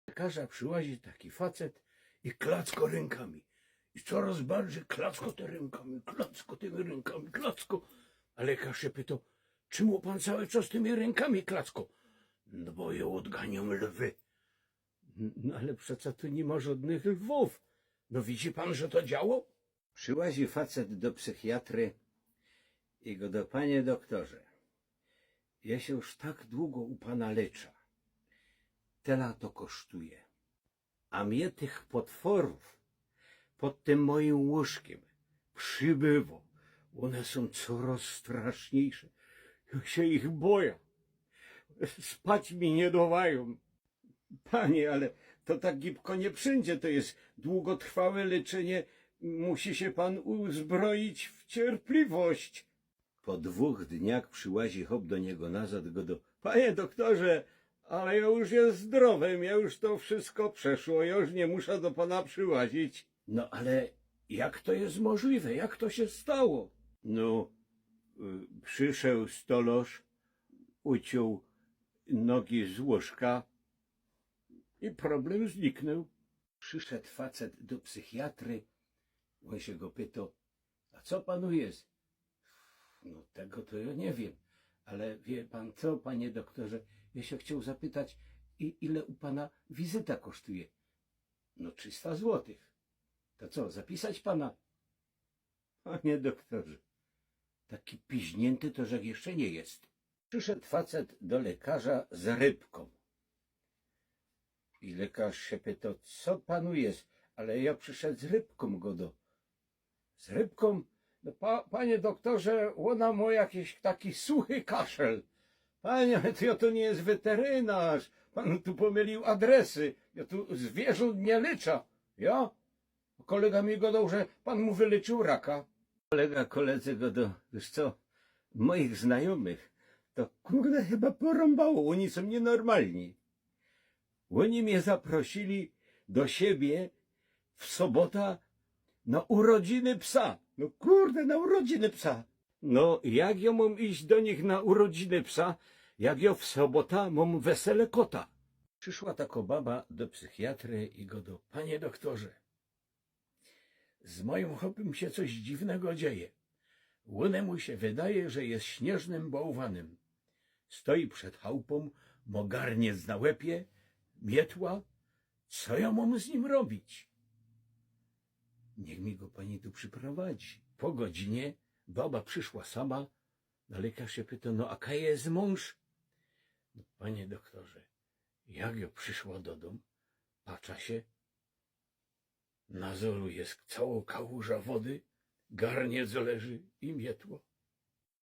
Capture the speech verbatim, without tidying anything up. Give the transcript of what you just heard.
Lekarza przyłazi taki facet i klacko rynkami. I coroz bardzij klacko te rynkami, klacko tymi rynkami, klacko. A lekarz sie pyto: „Czymu pan cały czas tymi rynkami klacko?” „No bo jŏ ôdganiōm lwy.” „No ale przeca tu niy ma żŏdnych lwōw.” „No widzi pan, że to działo?” Przyłazi facet do psychiatry i gŏdŏ: „Panie doktorze, jŏ sie już tak dugo u pana lyczã. Tela to kosztuje. A mie tych potworōw pod tym mojim łōżkiym przibywŏ. Ône sōm coroz straszniejsze. Jŏ sie ich bojã. Spać mi niy dŏwajōm.” „Panie, ale to tak gibko niy przidzie. To je dugotrwałe leczynie. Musi sie pan uzbroić w cierpliwość.” Po dwōch dniach przyłazi chop do niego nazŏd, gŏdŏ: „Panie doktorze, ale jŏ już je zdrowy, mie już to wszystko przeszło, jŏ już niy musza do pana przyłazić.” „No ale jak to je możliwe? Jak to sie stało?” „No, y, prziszoł stolŏrz, uciōn nogi z łōżka i problym zniknōł.” Prziszoł facet do psychiatry, ôn sie go pyto: „A co panu je?” „No tego to jŏ niy wiym, ale wiy pan co, panie doktorze, jŏ sie chcioł zapytać, i, ile u pana wizyta kosztuje?” „No trzysta złotych.” „To co, zapisać pana?” „Panie doktorze, taki piźniynty to żech jeszcze niy je.” Prziszoł facet do lekarza z rybkōm. I lekarz sie pyto: „Co panu je?” „Ale jŏ prziszoł z rybkōm”, gŏdŏ. „Z rybkōm?” „No pa-, panie doktorze, ôna mŏ jakiś taki suchy kaszel.” „Panie, ale to jŏ tu niy je weterynŏrz, pan tu pomylił adresy. Jŏ tu zwiyrzōnt niy lyczã.” „Jŏ? Kolega mi gŏdoł, że pan mu wylyczył raka.” Kolega koledze gŏdŏ: „Wiysz co, moich znajōmych to, kurde, chyba porōmbało, ôni sōm niynormalni. Ôni mie zaprosili do siebie w sobota na urodziny psa.” „No kurde, na urodziny psa?” „No, jak jŏ mōm iś do nich na urodziny psa, jak jŏ w sobota mōm wesele kota?” Przisza tako baba do psychiatry i gŏdŏ: „Panie doktorze, z mojim chopym sie coś dziwnego dzieje. Ônymu sie wydaje, że je śniyżnym bołwanym. Stoi przed chałpōm, mŏ garniec na łepie, mietła. Co jŏ mōm z nim robić?” „Niych mi go pani tu przyprowadzi.” Po godzinie baba przisza sama, a lekarz sie pyto: „No a kaj je mōnż?” „No, panie doktorze, jak jŏ przisza do dōm, patrza sie, na zolu je całŏ kałuża wody, garniec leży i mietło.”